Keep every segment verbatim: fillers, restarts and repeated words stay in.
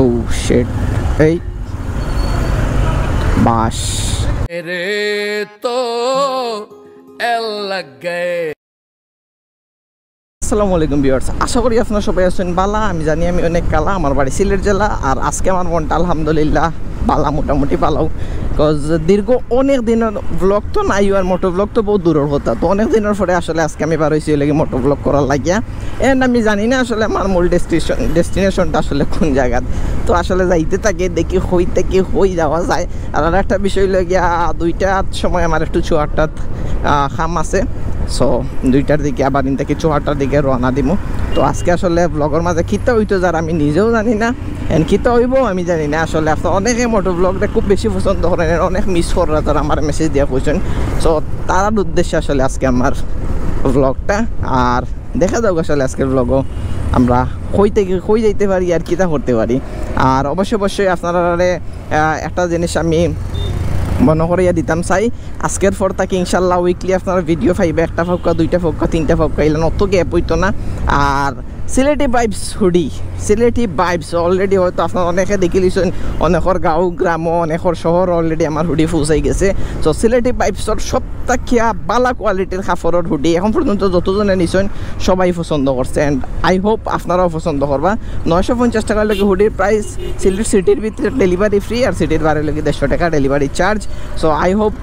ও শিট। এই বাস। रे तो एल लग गए। আসসালামু আলাইকুম ভিউয়ার্স, আশা করি আপনারা সবাই আছেন বালা। আমি জানি আমি অনেক কালা, আমার বাড়ি সিলেট জেলা। আর আজকে আমার মনটা আলহামদুলিল্লাহ বালা, মোটামুটি বালাও। কজ দীর্ঘ অনেক দিনের ব্লগ তো নাই, আর মোটো ব্লগ তো বহুত দূরের কথা। তো অনেক দিনের পরে আসলে আজকে আমি বার হইছি লাগি মোটো ব্লগ করার লাগিয়া। এন্ড আমি জানি না আসলে আমার মূল ডেস্টিনেশন ডেস্টিনেশনটা আসলে কোন জায়গা। তো আসলে যাইতে থাকে, দেখি হই থেকে হই যাওয়া যায়। আর আর একটা বিষয় হইলো গিয়া, দুইটার সময় আমার একটু চুয়াট্টাত আহ, কাম আছে। সো দুইটার দিকে আবার ইন থেকে চুয়াট্টার দিকে রওনা দিমু। তো আজকে আসলে ব্লগর মাঝে কিতা হইতো যার আমি নিজেও জানি না, এন্ড কিতা হইবো আমি জানি না। আসলে আপনারা অনেকে মোটো ব্লগটা খুব বেশি পছন্দ করেন, and অনেক মিস কররা যারা আমার মেসেজ দিয়া কইছেন। সো তারার উদ্দেশ্যে আসলে আজকে আমার ব্লগটা। আর দেখা যাক আসলে আজকের ব্লগও আমরা কই থেকে কই যাইতে পারি আর কিতা করতে পারি। আর অবশ্যই অবশ্যই আপনারারে আহ, একটা জিনিস আমি মনে করিয়া দিতাম চাই, আজকের পর থাকি ইনশাল্লাহ উইকলি আপনারা ভিডিও পাইবা, একটা ফাউক্কা, দুইটা ফাউক্কা, তিনটা ফাউক্কা, ইলা অত গ্যাপ হইতো না। আর Sylheti vibes hoodie, Sylheti vibes already হয়তো আপনারা অনেকে দেখি লিছেন, অনেকর গাঁও গ্রামও, অনেকর শহর অলরেডি আমার হুডি পৌঁছাই গেছে। তো সিলেটি ভাইবসর সব থাকিয়া বালা কোয়ালিটির কাপড়র হুডি এখন পর্যন্ত যতজনে নিছেন সবাই পছন্দ করছে, and I hope আপনারাও পছন্দ করবা। নয়শো পঞ্চাশ টাকার লাগি হুডির প্রাইস, সিলেট সিটির ভিতরে ডেলিভারি ফ্রি, আর সিটির বাইরে লাগি দেড়শো টাকা delivery charge. So I hope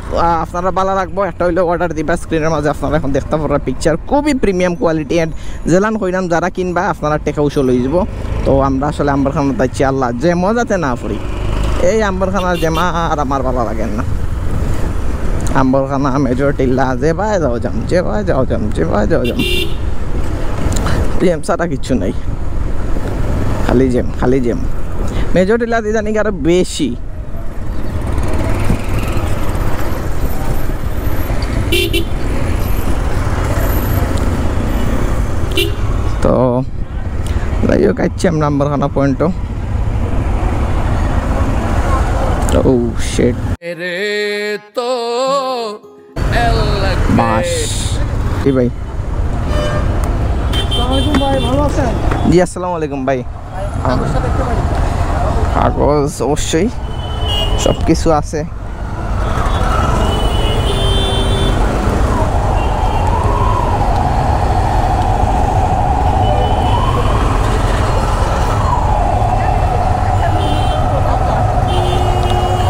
আপনারা বালা লাগবো। একটা হইলো অর্ডার দিবা, স্ক্রিনের মাঝে আপনারা এখন দেখতা পাররা পিকচার, খুবই প্রিমিয়াম কোয়ালিটি, and যেলান কইরাম যারা কিনবা আপনারা টেকা উসুল হয়ে যাবো। তো আমরা আসলে আম্বরখানা যাইছি, আল্লাহ যে মজাতে না পড়ি, এই আম্বরখানার যে মা আর আমার বালা লাগে না। আম্বরখানা, মেজর টিল্লা, যে বায় যাও যাম, যে বায় যাও যাম, যে বায় যাও যাম, জ্যাম ছাড়া কিচ্ছু নাই, খালি জ্যাম, খালি জ্যাম। মেজর টিল্লা দিয়ে জানি কি আরো বেশি। তো যাই হোক, আইছি আমরা আম্বরখানা পয়েন্টও। ও শিট। रे तो एल लग गए। বাস। জি ভাই। আসসালামাইকুম ভাই, ভালো আছেন? জি আসসালামু আলাইকুম ভাই। কাগজটা দেখতে পারি? কাগজ অবশ্যই সব কিছু আছে।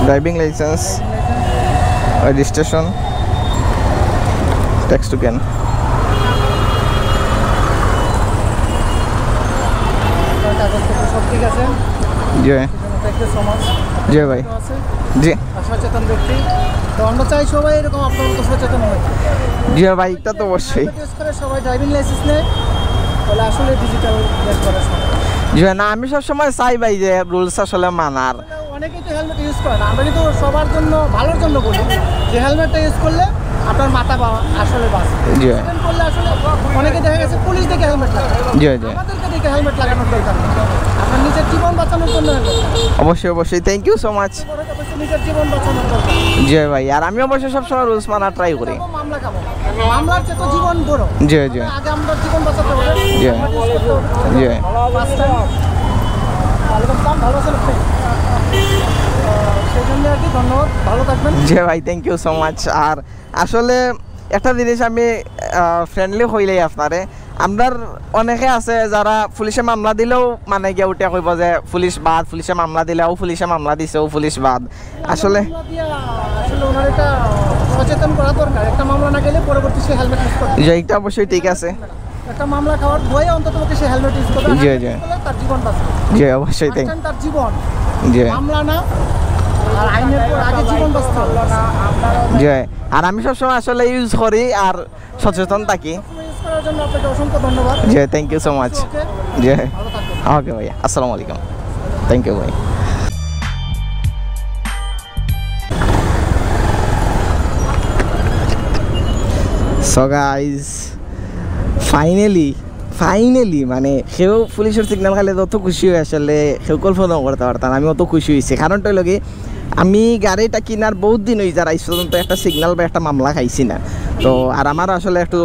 Driving licence, registration, tax token. আপনার কাগজপত্র সব ঠিক আছে? জি। Thank you so much. জি ভাই। আছে জি। আর সচেতন ব্যক্তি। তো আমরা চাই সবাই এরকম আপনার মতো সচেতন হয়। জি ভাই, এটা তো অবশ্যই। বিশেষ করে সবাই ড্রাইভিং লাইসেন্স নেয়, তাহলে আসলে ডিজিটাল দেশ গড়া সম্ভব। জি ভাই, না, আমি সবসময় চাই ভাই যে রুলস আসলে মানার। অনেকেই তো হেলমেট ইউজ করে না, আমরা কিন্তু সবার জন্য, ভালোর জন্য বলি যে হেলমেটটা ইউজ করলে আপনার মাথা বা আসলে বাঁচে। জি। অ্যাক্সিডেন্ট করলে আসলে অনেকে দেখা গেছে পুলিশ দেখে হেলমেট লাগায়, জি, জি। আমাদেরকে দেখে হেলমেট লাগানোর দরকার নেই। আপনার নিজের জীবন বাঁচানোর জন্য হেলমেট লাগায়। অবশ্যই, অবশ্যই, থ্যাংক ইউ সো মাচ। বড় কথা হচ্ছে নিজের জীবন বাঁচানোর দরকার। জি ভাই, আর আমি অবশ্যই সবসময় রুলস মানার ট্রাই করি। মামলা খাবো, মামলার চেয়ে তো জীবন বড়। জি, জি। আগে আমরা জীবন বাঁচাতে হবে। জি। জি। First time. ওয়ালাইকুম আসসালাম, ভালো আছেন আপনি? সেই জন্য আর কি, ধন্যবাদ, ভালো থাকবেন। জি ভাই, থ্যাংক ইউ সো মাচ। আর আসলে একটা জিনিস আমি ফ্রেন্ডলি কইলাই আপনারে, আমরার অনেকে আছে যারা পুলিশে মামলা দিলেও মানে গিয়া উঠে কইব যে পুলিশ বাদ, পুলিশে মামলা দিলে ও পুলিশে মামলা দিছে, ও পুলিশ বাদ। আসলে মামলা দিয়া আসলে ওনার এটা সচেতন করা দরকার। একটা মামলা না গেলে পরবর্তী সে হেলমেট ইউজ করবে। যে এটা অবশ্যই ঠিক আছে। একটা মামলা খাওয়ার ভয়ে অন্তত পক্ষে সে হেলমেট ইউজ করবে। জি, হেলমেট জি। ইউজ করলে তার জীবন বাঁচবে। জি, অবশ্যই, থ্যাংক তার জীবন। জি। মামলা না, আর আইনের পর আগে জীবন বাঁচতে হবে। জি। আর আমি সবসময় আসলে ইউজ করি আর সচেতন থাকি। ইউজ করার জন্য আপনাকে অসংখ্য ধন্যবাদ। জি, থ্যাংক ইউ সো মাচ। ওকে, জি। ভালো থাকবেন। ওকে ভাইয়া, আসসালামু আলাইকুম। থ্যাংক ইউ ভাই। সো গাইস, ফাইনালি, ফাইনালি মানে কেউ পুলিশের সিগন্যাল খাইলে যত খুশি হয় আসলে কেউ কল্পনাও করতে পারতাম না। আমি অত খুশি হয়েছি, কারণটা হইলো কি, আমি গাড়িটা কিনার বহুত দিন হয়ে যার, আজ পর্যন্ত একটা সিগন্যাল বা একটা মামলা খাইছি না। তো আর আমার আসলে একটু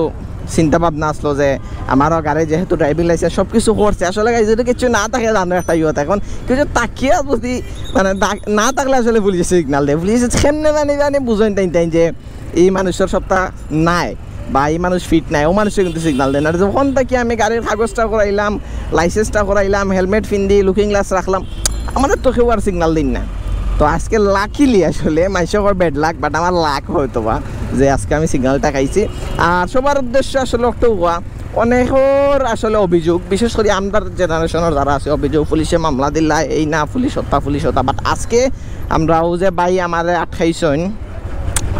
চিন্তা ভাবনা আসলো যে আমারও গাড়ি যেহেতু ড্রাইভিং লাইসেন্স সব কিছু করছে, আসলে গাইজ যদি কিছু না থাকে জানো একটা ইয়ে, এখন কিছু তাকিয়া যদি মানে দা- না থাকলে আসলে পুলিশে সিগনাল দেয়, পুলিশে কেমনে জানি জানি বুঝইন তাইন তাইন যে এই মানুষের সবটা নাই বা এই মানুষ ফিট নাই, ও মানুষে কিন্তু সিগনাল দেয় না। আর যখন থাকি আমি গাড়ির কাগজটা করাইলাম, লাইসেন্সটা করাইলাম, হেলমেট ফিন্দি, লুকিং গ্লাস রাখলাম, আমারে তো কেউ আর সিগনাল দিন না। তো আজকে লাকিলি আসলে মাইসে কর ব্যাড লাক, বাট আমার লাক হয়তো বা যে আজকে আমি সিগনালটা খাইছি। আর সবার উদ্দেশ্যে আসলে একটা হওয়া অনেকর আসলে অভিযোগ, বিশেষ করে আমরার জেনারেশনের যারা আছে অভিযোগ, পুলিশে মামলা দিলা, এই না পুলিশ হত্যা, পুলিশ হত্যা। বাট আজকে আমরা ও যে ভাই আমারে আটকাইছইন,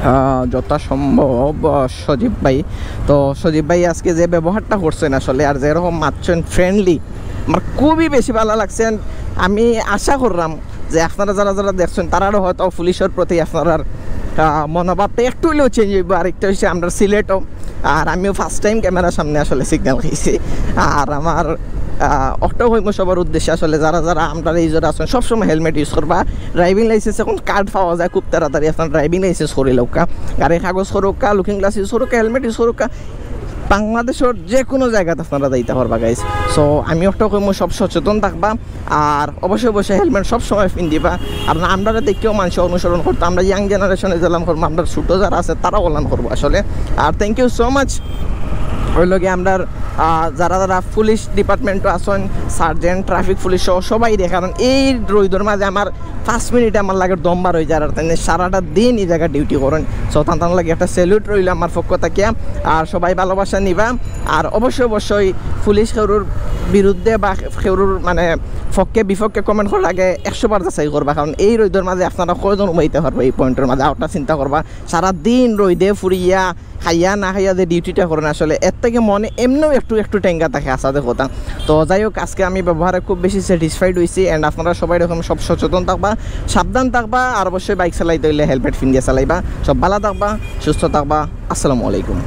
আহ, যথাসম্ভব, আহ, সজীব ভাই। তো সজীব ভাই আজকে যে ব্যবহারটা করছেন আসলে, আর যেরকম মাতছেন ফ্রেন্ডলি, আমার খুবই বেশি ভালো লাগছেন। আমি আশা করলাম যে আপনারা যারা যারা দেখছেন, তারারও হয়তো পুলিশের প্রতি আপনারার, আহ, মনোভাবটা একটু হইলেও চেঞ্জ হইব। আর একটা হচ্ছে আমরা সিলেটও, আর আমিও ফার্স্ট টাইম ক্যামেরার সামনে আসলে সিগন্যাল খাইছি। আর আমার, আহ, অটো হইব সবার উদ্দেশ্যে আসলে, যারা যারা আমরা এই জোরে আছেন, সবসময় হেলমেট ইউজ করবা। ড্রাইভিং লাইসেন্স এখন কার্ড পাওয়া যায় খুব তাড়াতাড়ি, আপনার ড্রাইভিং লাইসেন্স করি লউক্কা, গাড়ির কাগজ করুক্কা, লুকিং গ্লাস ইউজ করুক্কা, হেলমেট ইউজ করুক্কা, বাংলাদেশের যে কোনো জায়গাতে আপনারা যাইতে পারবা গাইস। সো আমি একটা কইমু, সব সচেতন থাকবা, আর অবশ্যই অবশ্যই হেলমেট সব সময় পিন্দিবা। আর আমরা দেখেও মানুষ অনুসরণ করতো, আমরা ইয়াং জেনারেশনে যেলাম করবো, আমরা ছোটো যারা আছে তারাও ওলান করবো আসলে। আর থ্যাংক ইউ সো মাচ। ওই লগে আমরা, আহ, যারা যারা পুলিশ ডিপার্টমেন্টও আছেন, সার্জেন্ট, ট্রাফিক পুলিশ সহ সবাই রে, কারণ এই রইদর মাঝে আমার পাঁচ মিনিটে আমার লাগে দম বার হয়ে যায়, আর তাই সারাটা দিন এই জায়গায় ডিউটি করেন। সো তান তান লাগে একটা স্যালুট রইল আমার পক্ষ থেকে। আর সবাই ভালোবাসা নিবা। আর অবশ্যই অবশ্যই পুলিশ কেউরুর বিরুদ্ধে বা কেউরুর মানে পক্ষে বিপক্ষে কমেন্ট করার আগে একশো বার যাচাই করবা, কারণ এই রইদর মাঝে আপনারা কয়জন উবাইতে পারবো এই পয়েন্টের মাঝে, ওটা চিন্তা করবা। সারা দিন রইদে ফুরিয়া খাইয়া না খাইয়া যে ডিউটিটা করেন আসলে, এর থেকে মনে এমনিও একটু একটু টেঙ্গা থাকে, আসা দেখো তা। তো যাই হোক, আজকে আমি ব্যবহারে খুব বেশি স্যাটিসফাইড হইছি, অ্যান্ড আপনারা সবাই এরকম সব সচেতন থাকবা, সাবধান থাকবা, আর অবশ্যই বাইক চালাইতে হইলে হেলমেট পিন্দিয়া চালাইবা। সব ভালো থাকবা, সুস্থ থাকবা। আসসালামু আলাইকুম।